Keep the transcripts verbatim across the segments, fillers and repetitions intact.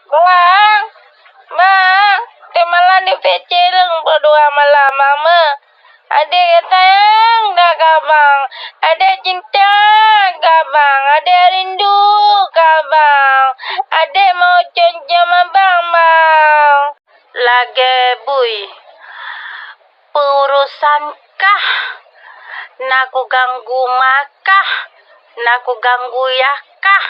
Bang, bang, teumalam di P C leueng peuet dua malam, mama. Adék sayang dah keu abang, adék cinta keu abang, adék rindu keu abang, adék mau cöm-cöm abang, bang. Lagèe bui, peurusan kah, na kuganggu ma kah, na kuganggu yah kah,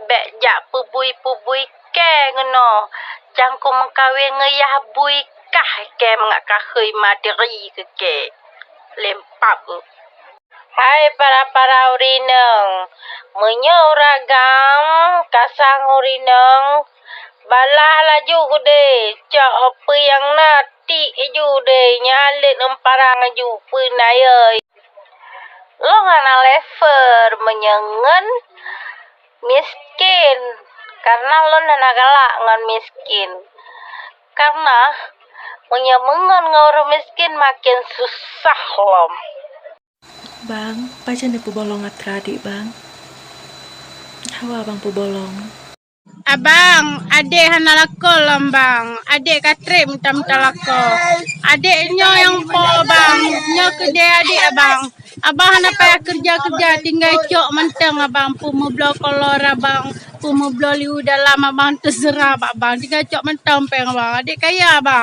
bèk jak peubui-peubui kèe ngeunoe, cang kumeukawen ngon yah bui kah kèe mangat ka hôi materi keu kèe. Lempap. Hai para-para ureueng inong, meunyoe uragam ka sang ureueng inong, balah laju keudéh, cok peue nyang na, tiek laju deh, nyan lé ngon parang laju, peue na yoi. Lôn hana level meunyoe ngon miskin, karena lôn hana galak ngon miskin. Karena meunyoe meungon ngon ureueng miskin, maken susah lom. Bang, pajan neupeubolong atra adék, Bang? Hawa Bang peubolong. Abang, adék hana lakoe lom, Bang. Adék ka trép mita-mita lakoe. Adék nyoe nyang po, Bang. Nyoe keudè adék, Abang. Abang hana payah keureuja-keureuja, tinggai cok mantong, Abang. Peue meubloe kolor, Abang. Peue meubloe liwu dalam, Abang, teuseurah bak Abang. Tinggai cok mantong péng, Abang. Adék kaya, Abang.